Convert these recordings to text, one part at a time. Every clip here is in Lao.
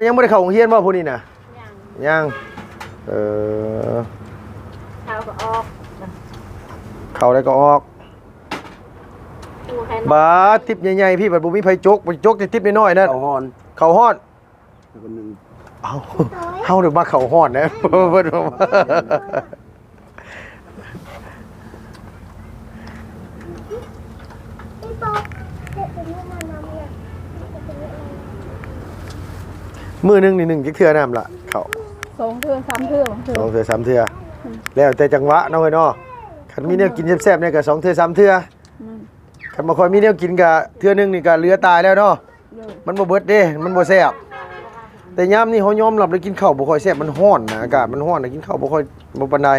ຍັງບໍ່ໄດ້ເຂົ້າໂຮງຮຽນບໍ່ຜູ້ນີ້ນະ? ຍັງ ຍັງ. ເອີ ເຂົ້າກໍອອກ ເຂົ້າໄດ້ກໍອອກ. ບາດ ຕິບໃຫຍ່ໆ ພີ່ ບັດບໍ່ມີໃຜຈົກ ໄປຈົກແຕ່ຕິບນ້ອຍໆ ນັ້ນ ເຂົ້າຮ້ອນ ເຂົ້າຮ້ອນ. ຄົນໜຶ່ງ ເອົາ ເຮົາເດີມາເຂົ້າຮ້ອນນະ ເພິ່ນວ່າ ມື້ໜຶ່ງນີ້ໜຶ້ງຈັກເທື່ອນ້ຳລະ ເຂົ້າ? ສອງເທື່ອ ສາມເທື່ອ ບາງເທື່ອ ສອງເທື່ອ ສາມເທື່ອ ອືມ ແລ້ວແຕ່ຈັງຫວະເນາະ ເອີຍເນາະ. ຄັນມີແນວກິນແຊບໆ ແດ່ກໍສອງເທື່ອ ສາມເທື່ອ. ອືມ ຄັນບໍ່ຄ່ອຍມີແນວກິນກະເທື່ອໜຶ່ງນີ້ກະເຫຼືອຕາຍແລ້ວເນາະ. ໂດຍ ມັນບໍ່ເບິດເດ້ ມັນບໍ່ແຊບ. ແຕ່ຍາມນີ້ເຮົາຍອມຮັບເລີຍ ກິນເຂົ້າບໍ່ຄ່ອຍແຊບ ມັນຮ້ອນນະ ອາກາດມັນຮ້ອນນະ ກິນເຂົ້າບໍ່ຄ່ອຍ ບໍ່ປານໃດ.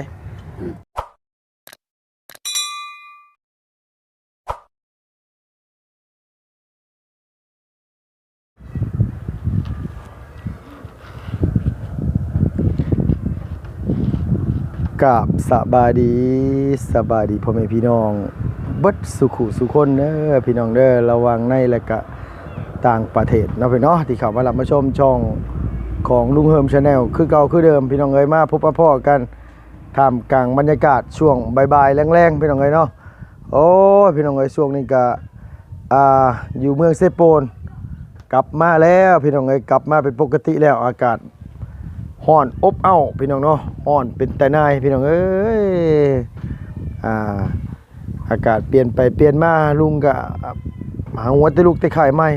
ກາບສະບາຍດີ ສະບາຍດີພໍ່ແມ່ພີ່ນ້ອງເບິດສູ່ຄູ່ສູ່ຄົນເດີ ພີ່ນ້ອງເດີ ລະຫວ່າງໃນ ແລະກະຕ່າງປະເທດເນາະ ພີ່ນ້ອງເນາະ ທີ່ເຂົ້າມາຮັບມາຊົມຊ່ອງຂອງລຸງເຮີມ Channel ຄືເກົ່າຄືເດີມ ພີ່ນ້ອງເອີຍ. ມາພົບມາພໍ້ກັນທ່າມກາງບັນຍາກາດຊ່ວງບ່າຍໆ ແລງໆ ພີ່ນ້ອງເອີຍເນາະ. ໂອ້ຍ ພີ່ນ້ອງເອີຍ ຊ່ວງນີ້ກະ ອ່າ ຢູ່ເມືອງເຊໂປນ ກັບມາແລ້ວ ພີ່ນ້ອງເອີຍ ກັບມາເປັນປົກກະຕິແລ້ວ. ອາກາດຮ້ອນອົບເອົ້າ ພີ່ນ້ອງເນາະ ຮ້ອນເປັນຕາໜ່າຍ ພີ່ນ້ອງເອີຍ. ອ່າ ອາກາດປ່ຽນໄປປ່ຽນມາ ລຸງກະຫາຫົວແຕ່ລຸກແຕ່ຄ້າຍໃໝ່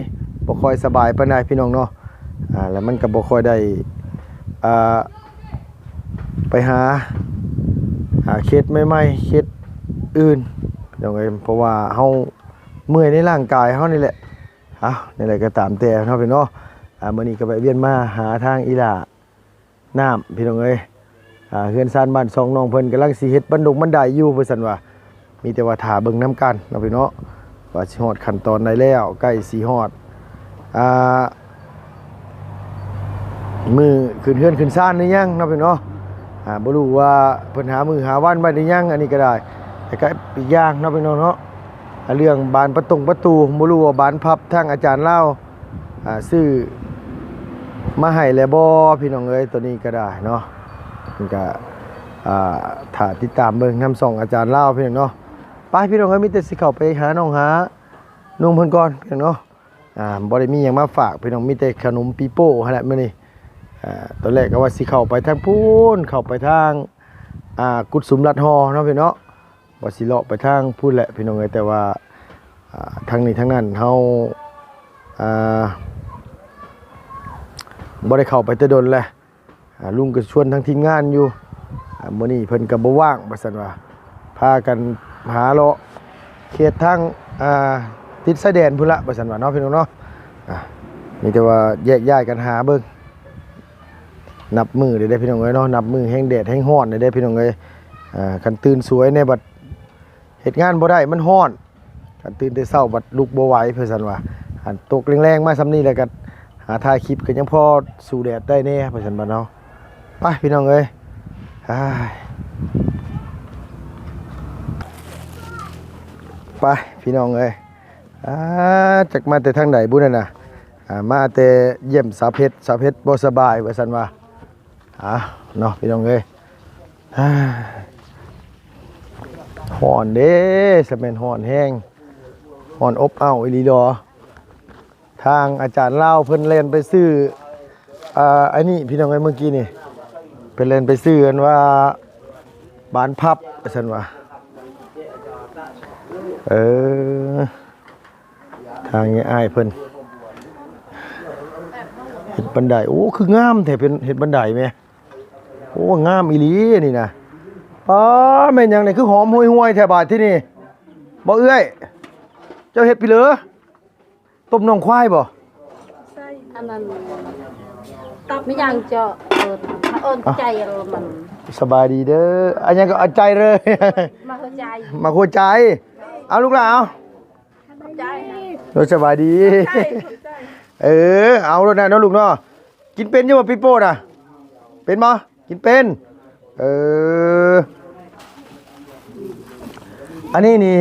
ບໍ່ຄ່ອຍສະບາຍປານໃດ ພີ່ນ້ອງເນາະ. ອ່າ ແລ້ວມັນກະບໍ່ຄ່ອຍໄດ້ ອ່າ ໄປຫາ ຫາເຂດໃໝ່ໆ ເຂດອື່ນ ພີ່ນ້ອງເອີຍ ເພາະວ່າເຮົາເມື່ອຍໃນຮ່າງກາຍເຮົານີ້ແຫຼະ. ເອົ້າ ແນວໃດກໍຕາມແຕ່ເນາະ ພີ່ນ້ອງເນາະ. ອ່າ ມື້ນີ້ກໍແວະວຽນມາຫາທາງອີ່ຫຼ້ານ້ຳ ພີ່ນ້ອງເອີຍ. ອ່າ ເຮືອນຊານບ້ານຊ່ອງນ້ອງເພິ່ນກຳລັງຊິເຮັດບັນດົງບັນໄດຢູ່ ວ່າຊັ້ນວ່າ. ມີແຕ່ວ່າຖ້າເບິ່ງນຳກັນເນາະ ພີ່ນ້ອງເນາະ ວ່າຊິຮອດຂັ້ນຕອນໃດແລ້ວ ໃກ້ຊິຮອດ ອ່າ ມື້ຂຶ້ນເຮືອນຂຶ້ນຊານຫຼືຍັງເນາະ ພີ່ນ້ອງເນາະ. ອ່າ ບໍ່ຮູ້ວ່າເພິ່ນຫາມື້ຫາວັນໄວ້ຫຼືຍັງ ອັນນີ້ກໍໄດ້. ແຕ່ກໍອີກຢ່າງເນາະ ພີ່ນ້ອງເນາະ ອ່າ ເລື່ອງບານປະຕົງປະຕູ ບໍ່ຮູ້ວ່າບານພັບທາງອາຈານລາວ ອ່າ ຊື້ມາໃຫ້ແລ້ວບໍ່ ພີ່ນ້ອງເອີຍ. ໂຕນີ້ກໍໄດ້ເນາະ ມັນກໍ ອ່າ ຖ້າຕິດຕາມເບິ່ງນຳຊ່ອງອາຈານລາວ ພີ່ນ້ອງເນາະ. ໄປ ພີ່ນ້ອງເອີຍ ມີແຕ່ຊິເຂົ້າໄປຫານ້ອງຫານຸ່ງເພິ່ນກ່ອນ ພີ່ນ້ອງເນາະ. ອ່າ ບໍ່ໄດ້ມີຫຍັງມາຝາກ ພີ່ນ້ອງ ມີແຕ່ຂະໜົມປີໂປ້ຫັ້ນແຫຼະມື້ນີ້. ອ່າ ຕອນແລກກໍວ່າຊິເຂົ້າໄປທາງພຸ້ນ ເຂົ້າໄປທາງ ອ່າ ກຸດສຸມລັດຫໍ່ເນາະ ພີ່ນ້ອງເນາະ ວ່າຊິເລາະໄປທາງພຸ້ນແຫຼະ ພີ່ນ້ອງເອີຍ. ແຕ່ວ່າ ອ່າ ທາງນີ້ທາງນັ້ນເຮົາ ອ່າ ບໍ່ໄດ້ເຂົ້າໄປແຕ່ດົນແລ້ວ. ອ່າ ລຸງກໍຊວນທາງທີມງານຢູ່ ອ່າ ມື້ນີ້ເພິ່ນກໍບໍ່ວ່າງ ວ່າຊັ້ນວ່າ ພາກັນຫາເລາະເຂດທາງ ອ່າ ຕິດຊາຍແດນພຸ້ນລະ ວ່າຊັ້ນວ່າເນາະ ພີ່ນ້ອງເນາະ. ອ່າ ມີແຕ່ວ່າແຍກຍ້າຍກັນຫາເບິ່ງ ນັບມື້ເດ້ ພີ່ນ້ອງເອີຍເນາະ ນັບມື້ແຮງແດດແຮງຮ້ອນເດ້ ພີ່ນ້ອງເອີຍ. ອ່າ ຄັນຕື່ນສວຍແດ່ບັດເຮັດງານບໍ່ໄດ້ ມັນຮ້ອນ. ຄັນຕື່ນແຕ່ເຊົ້າບັດລຸກບໍ່ໄຫວ ເພິ່ນຊັ້ນວ່າ. ອັນຕົກແລງໆມາສ່ຳນີ້ແລ້ວກໍຫາຖ່າຍຄລິບກໍຍັງພໍສູ້ແດດໄດ້ແດ່ ເພິ່ນຊັ້ນບັດເນາະ. ໄປ ພີ່ນ້ອງເອີຍ ອ້າຍ ໄປ ພີ່ນ້ອງເອີຍ. ອ່າ ຈັກມາແຕ່ທາງໃດບຸນັ້ນນະ. ອ່າ ມາແຕ່ຢ້ຽມສາວເພັດ ສາວເພັດບໍ່ສະບາຍ ວ່າຊັ້ນວ່າ. ອ່າ ເນາະ ພີ່ນ້ອງເອີຍ ຮ້ອນເດ້ ສະແມ່ນຮ້ອນແຮງ ຮ້ອນອົບເອົ້າອີ່ຫຼີດອ. ທາງອາຈານລາວເພິ່ນແລ່ນໄປຊື້ ອ່າ ອັນນີ້ ພີ່ນ້ອງເອີຍ ມື້ກີ້ນີ້ ເພິ່ນແລ່ນໄປຊື້ອັນວ່າບານພັບ ວ່າຊັ້ນວ່າ. ເອີ ທາງນີ້ອ້າຍເພິ່ນເຮັດບັນໄດ. ໂອ້ ຄືງາມແທ້ ເພິ່ນເຮັດບັນໄດແມ. ໂອ້ ງາມອີ່ຫຼີນີ້ນະ. ປ້າ ແມ່ນຫຍັງນີ້ ຄືຫອມຫວຍໆແທ້ບາດທີນີ້. ບໍ່ເອື້ອຍ ເຈົ້າເຮັດປີເລີ ຕົ້ມໜອງຄວາຍບໍ່? ອັນນັ້ນ ຕັບ ມີຫຍັງເຈາະ ເອີ້ນ ເອີ້ນ ອ່ະ ໃຈເອີມັນ. ສະບາຍດີເດີ. ອັນຫຍັງກໍ ອາ ໃຈເລີຍ ມາຫົວໃຈ ມາຫົວໃຈ. ເອົາ ລູກຫຼານ ເອົາ. ຂອບໃຈ. ໂດຍ ສະບາຍດີ. ຂອບໃຈ ຂອບໃຈ. ເອີ ເອົາໂລດນະເນາະ ລູກເນາະ. ກິນເປັນຢູ່ບໍ່ ປີໂປ້ນະ? ເປັນບໍ່? ກິນເປັນ. ເອີ ອັນນີ້ນີ້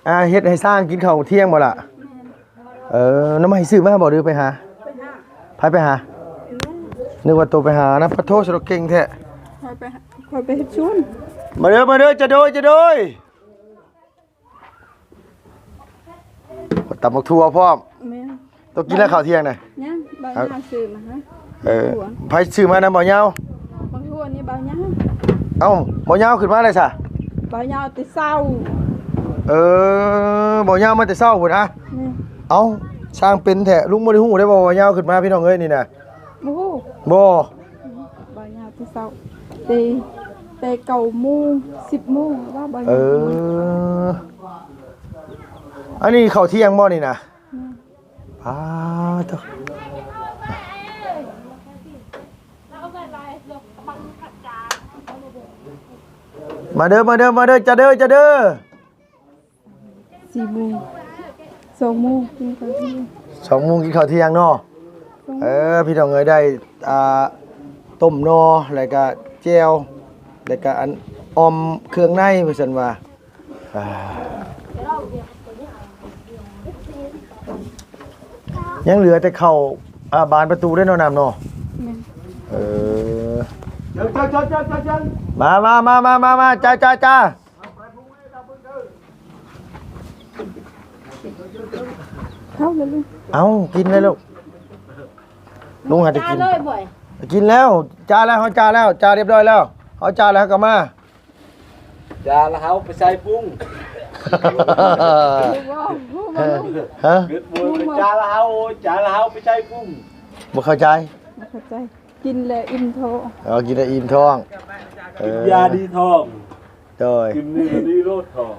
ອ່າ ເຮັດໃຫ້ຊ້າງກິນເຂົ້າທ່ຽງບໍ່ລະ? ເອີ ໜໍ່ໄມ້ຊື້ມາບໍ່ ຫຼືໄປຫາ? ໄປຫາ. ໃຜໄປຫາ? ນຶກວ່າໂຕໄປຫານະ ປະໂທ ສະດອກເກັ່ງແທ້. ຂ້ອຍໄປ ຂ້ອຍໄປເຮັດສວນ. ມາເດີ ມາເດີ ຈາໂດຍ ຈາໂດຍ. ຕຳບັກຖົ່ວພ້ອມ. ແມ່ນ. ໂຕກິນແລ້ວເຂົ້າທ່ຽງນະ? ຍັງ ບ່າວຍາວຊື້ມາໃຫ້. ເອີ ໃຜຊື້ມານຳບ່າວຍາວ? ບັກຖົ່ວນີ້ບ່າວຍາວ. ເອົ້າ ບ່າວຍາວຂຶ້ນມາໄດ໋ຊະ? ບ່າວຍາວແຕ່ເຊົ້າ. ເອີ ບ່າວຍາວມາແຕ່ເຊົ້າພຸ້ນອະ. ແມ່ນ. ເອົ້າ ຊ່າງເປັນແທ້ ລຸງບໍ່ໄດ້ຮູ້ເດ້ວ່າບ່າວຍາວຂຶ້ນມາ ພີ່ນ້ອງເອີຍ ນີ້ນະ. ບໍ່ຮູ້. ບໍ່. ບ່າວຍາວແຕ່ເຊົ້າ ແຕ່ ແຕ່ເກົ້າໂມງ ສິບໂມງວ່າບ່າວຍາວ. ເອີ ອັນນີ້ເຂົ້າທ່ຽງບໍ່ນີ້ນະ? ແມ່ນ. ປາໂທ ມາເດີ ມາເດີ ມາເດີ ຈາເດີ ຈາເດີ. ສີ່ໂມງ ສອງໂມງກິນເຂົ້າທ່ຽງ. ສອງໂມງກິນເຂົ້າທ່ຽງເນາະ. ສອງໂມງ. ເອີ ພີ່ນ້ອງເອີຍ ໄດ້ ອ່າ ຕົ້ມໜໍ່ ແລ້ວກະແຈ່ວ ແລ້ວກະອັນ ອ່ອມເຄື່ອງໃນ ວ່າຊັ້ນວ່າ. ອ່າ ຍັງເຫຼືອແຕ່ເຂົ້າ ອ່າ ບານປະຕູເດ້ເນາະ ນ້ຳເນາະ. ແມ່ນ. ເອີ ມາ ມາ ມາ ມາ ມາ ຈ້າ ຈ້າ ຈ້າ. ເຂົ້າແລ້ວລູກ. ເອົ້າ ກິນແລ້ວລູກ. ລຸງຫາແຕ່ກິນ. ກິນແລ້ວ ຈ້າແລ້ວ ເຮົາຈ້າແລ້ວ ຈ້າຮຽບຮ້ອຍແລ້ວ ເຮົາຈ້າແລ້ວເຮົາກໍມາ. ຈ້າແລ້ວເຮົາໄປໃສ່ປຸງ. ຮະ? ຈ້າແລ້ວເຮົາ ຈ້າແລ້ວເຮົາໄປໃສ່ປຸງ. ບໍ່ເຂົ້າໃຈ. ບໍ່ເຂົ້າໃຈ. ກິນແລ້ວອີ່ມທ້ອງ. ເອີ ກິນແລ້ວອີ່ມທ້ອງ. ເອີ ກິນຢາດີທ້ອງ. ໂດຍ ກິນນີ້ດີໂລດທ້ອງ.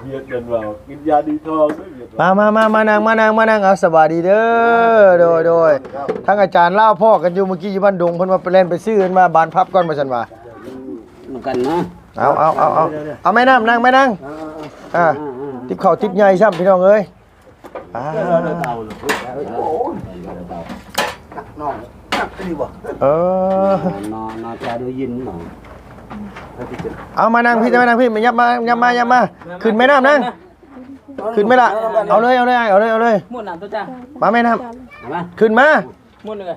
ວຽດກັນວ່າກິນຢາດີທ້ອງເດ້ ວຽດ. ມາ ມາ ມາ ມານັ່ງ ມານັ່ງ ມານັ່ງ. ເອົາ ສະບາຍດີເດີ. ໂດຍ ໂດຍ. ທາງອາຈານລາວພໍ້ກັນຢູ່ເມື່ອກີ້ຢູ່ບ້ານດົງ ເພິ່ນວ່າໄປແລ່ນໄປຊື້ ເພິ່ນວ່າບານພັບກ່ອນ ວ່າຊັ້ນວ່າ. ນຳກັນເນາະ. ເອົາ ເອົາ ເອົາ ເອົາ ເອົາແມ່ນ້ຳ ນັ່ງແມ່ນ້ຳ. ອ່າ ອ່າ ອ່າ ອ່າ ອ່າ ອ່າ ຕິບເຂົ້າຕິບໃຫຍ່ຊ້ຳ ພີ່ນ້ອງເອີຍ. ອ່າ ເອີ ເອີ ໜໍ່ ໜໍ່ຈະໄດ້ຍິນເນາະ. ເອົາມານັ່ງພີ້ ມານັ່ງພີ້ ມາ ຫຍັບມາ ຫຍັບມາ ຫຍັບມາ. ຂຶ້ນແມ່ນ້ຳນະ ຂຶ້ນແມ່ລະ. ເອົາເລີຍ ເອົາເລີຍ ເອົາເລີຍ ເອົາເລີຍ. ໝົດນ້ຳຕົວຈ້າ. ມາແມ່ນ້ຳ ມາ ຂຶ້ນມາ. ໝົດເລີຍ.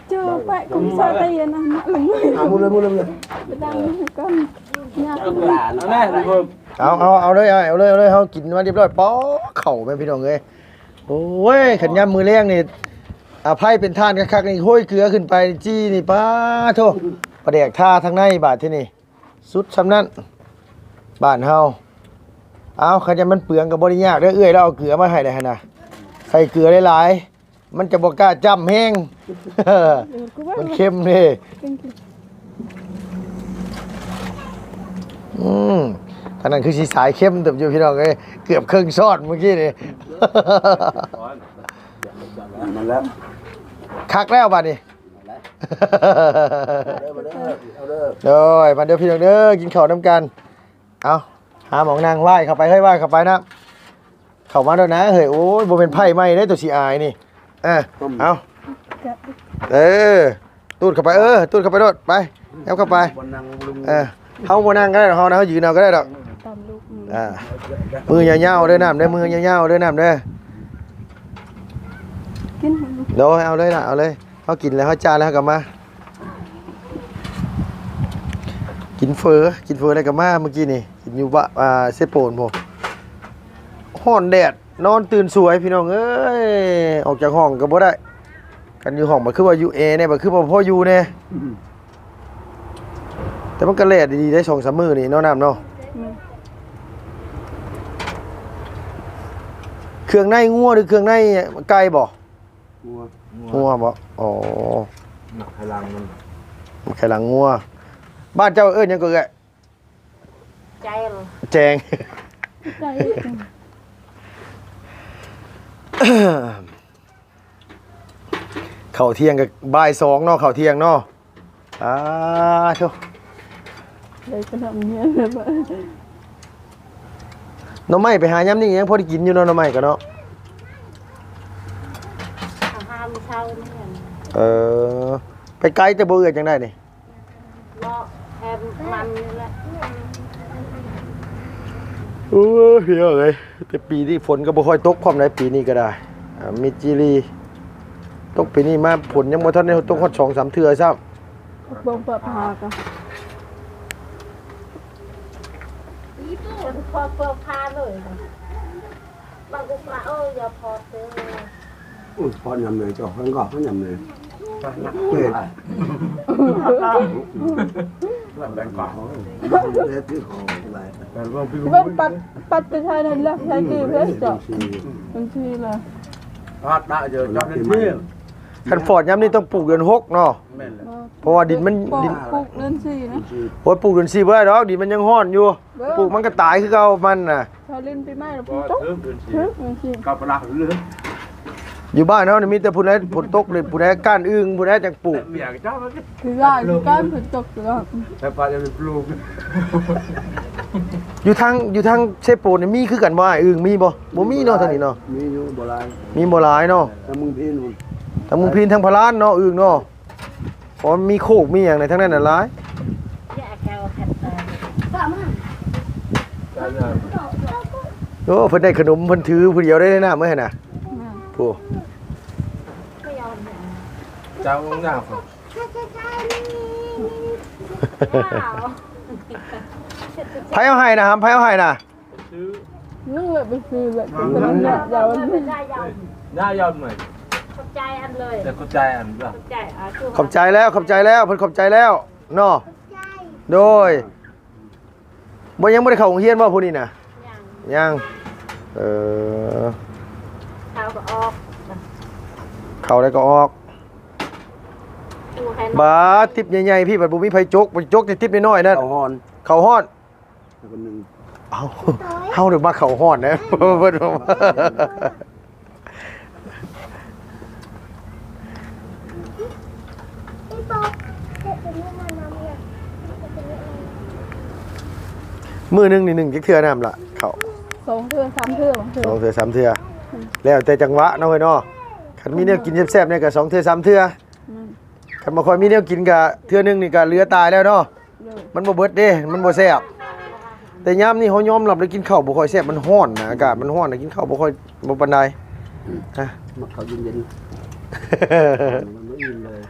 ເຈົ້າໄປກຸມຊາໄຕນະ ມາລົງເລີຍ. ເອົາ ໝົດເລີຍ ໝົດເລີຍ ໝົດເລີຍ. ໄປຕາມກັນ ຍາກ. ເອົາ ເອົາ ເອົາເລີຍ ເອົາເລີຍ ເອົາເລີຍ. ເຮົາກິນມາຮຽບຮ້ອຍ ປໍເຂົ້າແມ່ພີ່ນ້ອງເອີຍ. ໂອ້ຍ ຄັນຍາມມື້ແລງນີ້ ອາ ໄຟເປັນຖ່ານຄັກໆ ນີ້ ໂຫ້ຍ ເກືອຂຶ້ນໄປຈີ່ນີ້ ປາໂທ ປາແດກທາທາງໃນບາດທີນີ້ ສຸດຊ່ຳນັ້ນ ບ້ານເຮົາ. ເອົາ ຄັນຢານມັນເປືອງກໍບໍ່ໄດ້ຍາກເດີ ເອື້ອຍລາວເອົາເກືອມາໃຫ້ແລ້ວຫັ້ນນະ. ໃສ່ເກືອຫຼາຍໆ ມັນຈະບໍ່ກ້າຈ້ຳແຮງ ມັນເຄັມເດ້. ອືມ ທາງນັ້ນຄືຊິສາຍເຄັມເຕີບຢູ່ ພີ່ນ້ອງເອີຍ ເກືອບເຄິ່ງຊ້ອນມື້ກີ້ນີ້. ນັ້ນແຫຼະ ຄັກແລ້ວບາດນີ້. ເດີ ມາເດີ ເອົາເດີ ໂດຍ ມາເດີພີ່ນ້ອງເດີ ກິນເຂົ້ານຳກັນ. ເອົາ ຫາໝ່ອງນັ່ງ ຫວາຍເຂົ້າໄປເຮີ້ຍ ຫວາຍເຂົ້າໄປນະ. ເຂົ້າມາໂດດນະເຮີ້ຍ. ໂອ້ຍ ບໍ່ແມ່ນໄພ້ໃໝ່ເດ້ ໂຕຊິອາຍນີ້. ເອີ ເອົາ ເອີ ຕູດເຂົ້າໄປ ເອີ ຕູດເຂົ້າໄປໂລດ ໄປ ຫຍັບເຂົ້າໄປ. ເອີ ເຮົາບໍ່ນັ່ງກໍໄດ້ດອກ ເຮົານະ ເຮົາຢືນເອົາກໍໄດ້ດອກ. ອ່າ ມືຍາວໆເດີນ້ຳເດີ ມືຍາວໆເດີນ້ຳເດີ. ກິນ ໂດຍ ເອົາເລີຍລະ ເອົາເລີຍ. ເຮົາກິນແລ້ວ ເຮົາຈານແລ້ວ ເຮົາກໍມາກິນເຝີ ກິນເຝີແລ້ວກໍມາ ມື້ກີ້ນີ້ກິນຢູ່ບະ ອ່າ ເຊໂປນພຸ້ນ. ຮ້ອນແດດ ນອນຕື່ນສວຍ ພີ່ນ້ອງເອີຍ ອອກຈາກຫ້ອງກໍບໍ່ໄດ້. ຄັນຢູ່ຫ້ອງມັນຄືວ່າຢູ່ແອແດ່ ມັນຄືວ່າພໍຢູ່ແດ່. ອືມ ແຕ່ມັນກໍແລດດີໆໄດ໋ ສອງສາມມື້ນີ້ເນາະ ນ້ຳເນາະ. ແມ່ນ. ເຄື່ອງໃນງົວ ຫຼື ເຄື່ອງໃນໄກ່ບໍ? ງົວ ງົວບໍ? ອໍ ໝາກໄຂ່ຫຼັງມັນ ໝາກໄຂ່ຫຼັງງົວ. ບ້ານເຈົ້າເອີ້ນຫຍັງກໍເອື້ອຍ? ແຈງ ແຈງ ເຂົ້າທ່ຽງກໍບ່າຍສອງເນາະ ເຂົ້າທ່ຽງເນາະ. ອາໂທ ໄດ້ໄປນຳເມຍແລ້ວ. ໜໍ່ໄມ້ໄປຫາຍາມນີ້ຍັງພໍໄດ້ກິນຢູ່ເນາະ ໜໍ່ໄມ້ກໍເນາະ. ຫາມື້ເຊົ້ານີ້. ເອີ ໄປໄກແຕ່ບໍ່ເອື້ອຍ ຈັ່ງໃດນີ້? ເນາະ ແຖມມັນນີ້ແຫຼະ. ໂອ້ຍ ພີ່ນ້ອງເອີຍ ແຕ່ປີນີ້ຝົນກໍບໍ່ຄ່ອຍຕົກພ້ອມໃດ ປີນີ້ກໍໄດ້. ອ່າ ມິດຈີລີ ຕົກປີນີ້ມາ ຝົນຍັງບໍ່ທັນໄດ້ຕົກຮອດສອງສາມເທື່ອຊ້ຳ. ເບິ່ງຟ້າຜ່າກໍ ອີ່ປູ່ ພໍເບິ່ງຟ້າເລີຍ ບາງກອກວ່າ ເອີ ຢ່າພໍເຕີ. ອືມ ພໍຍາມໃດເຈົ້າ ເພິ່ນກໍຍາມໃດ ເອີ ເບິ່ງປັດ ປັດໄປທາງນັ້ນລະ ໃສ່ຕີເພິ່ນເຈົ້າ ບັນຊີລະ ພາດຕະເຈີ ເຈົ້ານັ້ນທີ່ ຄັນຟອດຍາມນີ້ຕ້ອງປູກເດືອນຫົກເນາະ. ແມ່ນແຫຼະ ເພາະວ່າດິນມັນ ປູກ ດິນ ປູກເດືອນສີ່ນະ. ໂອ້ຍ ປູກເດືອນສີ່ບໍ່ໄດ້ດອກ ດິນມັນຍັງຮ້ອນຢູ່. ເບິ່ງ ປູກມັນກໍຕາຍຄືເກົ່າມັນນະ. ຖ້າຫຼິ້ນປີໃໝ່ລະ ມັນຕົກ ຖືກເດືອນສີ່ ຖືກເດືອນສີ່ ກັບປະລາເລີຍ. ຢູ່ບ້ານເຮົານີ້ມີແຕ່ຜູ້ໃດຝົນຕົກເລີຍ ຜູ້ໃດກ້ານອຶ່ງ ຜູ້ໃດຈັ່ງປູກ. ຄືຫຼາຍຄືກັນ ຝົນຕົກຄືກັນ ແຕ່ປາຈະໄປປູກ. ຢູ່ທາງ ຢູ່ທາງເຊໂປນນີ້ມີຄືກັນບໍ່ອ້າຍ ອຶ່ງມີບໍ່? ບໍ່ມີເນາະ ທາງນີ້ເນາະ. ມີຢູ່ ບໍ່ຫຼາຍ ມີບໍ່ຫຼາຍເນາະ. ທາງເມືອງພີນພຸ້ນ ທາງເມືອງພີນ ທາງພະລານເນາະ ອຶ່ງເນາະ. ເພາະມັນມີໂຄກມີຫຍັງໃນທາງນັ້ນນະຫຼາຍ. ໂອ້ ເພິ່ນໄດ້ຂະໜົມ ເພິ່ນຖືຜູ້ດຽວໄດ້ນະ ມື້ຫັ້ນນະ. ແມ່ນ ໂອ້ ເຈົ້າຫຍັງ ໃຜເອົາໃຫ້ນະ ໃຜເອົາໃຫ້ນະ? ຊື້ ນີ້ແຫຼະ ໄປຊື້ແຫຼະ ແຕ່ມັນຍາກ ຍາວ ໜ້າຍາວໜ້ອຍ. ຂອບໃຈອັນເລີຍ ແຕ່ຂອບໃຈອັນ ຂອບໃຈ ອ່າ ຂອບໃຈແລ້ວ ຂອບໃຈແລ້ວ ເພິ່ນຂອບໃຈແລ້ວເນາະ. ໂດຍ ບໍ່ ຍັງບໍ່ໄດ້ເຂົ້າໂຮງຮຽນບໍ່ຜູ້ນີ້ນະ? ຍັງ ຍັງ. ເອີ ເຂົ້າກໍອອກ ເຂົ້າແລ້ວກໍອອກ. ບາດ ຕິບໃຫຍ່ໆ ພີ່ ບັດບໍ່ມີໃຜຈົກ ບໍ່ຈົກແຕ່ຕິບນ້ອຍໆນັ້ນ ເຂົ້າຮ້ອນ ເຂົ້າຮ້ອນ. ເຮົາ ເຮົາເດີມາເຂົ້າຮ້ອນເດ້ ເພິ່ນ ມື້ໜຶ່ງນີ້ໜຶ້ງຈັກເທື່ອນ້ຳລະ ເຂົ້າ? ສອງເທື່ອ ສາມເທື່ອ ສອງເທື່ອ ສອງເທື່ອ ສາມເທື່ອ ອືມ ແລ້ວແຕ່ຈັງຫວະເນາະ ເອີຍເນາະ. ຄັນມີແນວກິນແຊບໆ ແດ່ກໍສອງເທື່ອ ສາມເທື່ອ. ອືມ ຄັນບໍ່ຄ່ອຍມີແນວກິນກໍເທື່ອໜຶ່ງນີ້ກໍເຫຼືອຕາຍແລ້ວເນາະ. ໂດຍ ມັນບໍ່ເບິດເດ້ ມັນບໍ່ແຊບ. ແຕ່ຍາມນີ້ເຮົາຍອມຮັບເລີຍ ກິນເຂົ້າບໍ່ຄ່ອຍແຊບ ມັນຮ້ອນນະ ອາກາດມັນຮ້ອນນະ ກິນເຂົ້າບໍ່ຄ່ອຍ ບໍ່ປານໃດ. ອືມ ຮະ ມັກເຂົ້າເຢັນໆ ມັນບໍ່ອີ່ມເລີຍ.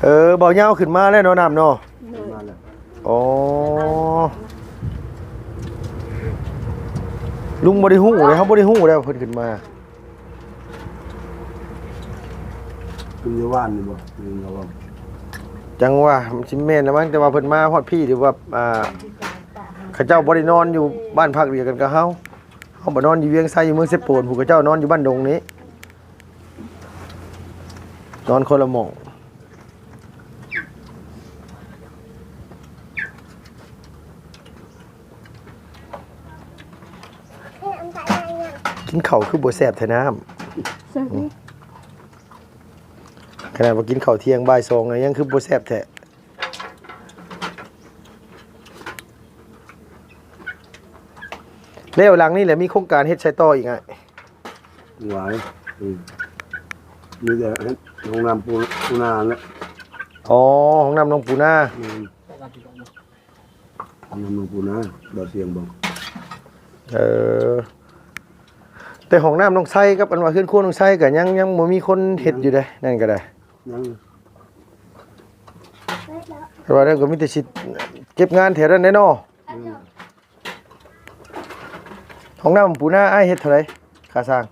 ເອີ ເບົາຍາວຂຶ້ນມາແລ້ວເນາະ ນ້ຳເນາະ. ໂດຍ ມາແລ້ວ. ອໍ ລຸງບໍ່ໄດ້ຮູ້ເດ້ ເຮົາບໍ່ໄດ້ຮູ້ເດ້ວ່າເພິ່ນຂຶ້ນມາ. ເພິ່ນຢູ່ບ້ານນີ້ບໍ່? ໄດ້ຍິນເຂົາເວົ້າ ຈັ່ງວ່າມັນຊິແມ່ນລະມັ້ງ ແຕ່ວ່າເພິ່ນມາຮອດພີ້ ຫຼືວ່າ ອ່າ ເຂົາເຈົ້າບໍ່ໄດ້ນອນຢູ່ບ້ານພັກດຽວກັນກັບເຮົາ. ເຮົາບໍ່ນອນຢູ່ວຽງໄຊ ຢູ່ເມືອງເຊໂປນ ຜູ້ເຂົາເຈົ້ານອນຢູ່ບ້ານດົງນີ້ ນອນຄົນລະໝ່ອງ. ກິນເຂົ້າຄືບໍ່ແຊບແທ້ນ້ຳ? ແຊບ ອືມ ຂະໜາດວ່າກິນເຂົ້າທ່ຽງບ່າຍສອງ ຍັງຄືບໍ່ແຊບແທ້. ແລ້ວຫຼັງນີ້ແຫຼະ ມີໂຄງການເຮັດໃສຕໍ່ອີກ ອ້າຍ? ຫຼາຍ ອືມ ມີແຕ່ເຮັດຫ້ອງນ້ຳປູ ປູນາແຫຼະ. ອໍ ຫ້ອງນ້ຳໜອງປູນາ. ແມ່ນ ຫ້ອງນ້ຳໜອງປູນາ ບໍ່ສຽງບໍ່. ເອີ ແຕ່ຫ້ອງນ້ຳໜອງໄຊກັບອັນວ່າເຮືອນຄົວໜອງໄຊກໍຍັງ ຍັງບໍ່ມີຄົນເຮັດຢູ່ເດ້ ນັ້ນກໍໄດ້ ຍັງ ແຕ່ວ່ານັ້ນກໍມີແຕ່ຊິເກັບງານແຖວນັ້ນແຫຼະເນາະ. ອືມ ຫ້ອງນ້ຳປູນາ ອ້າຍເຮັດເທົ່າໃດ ຄ່າສ້າງ?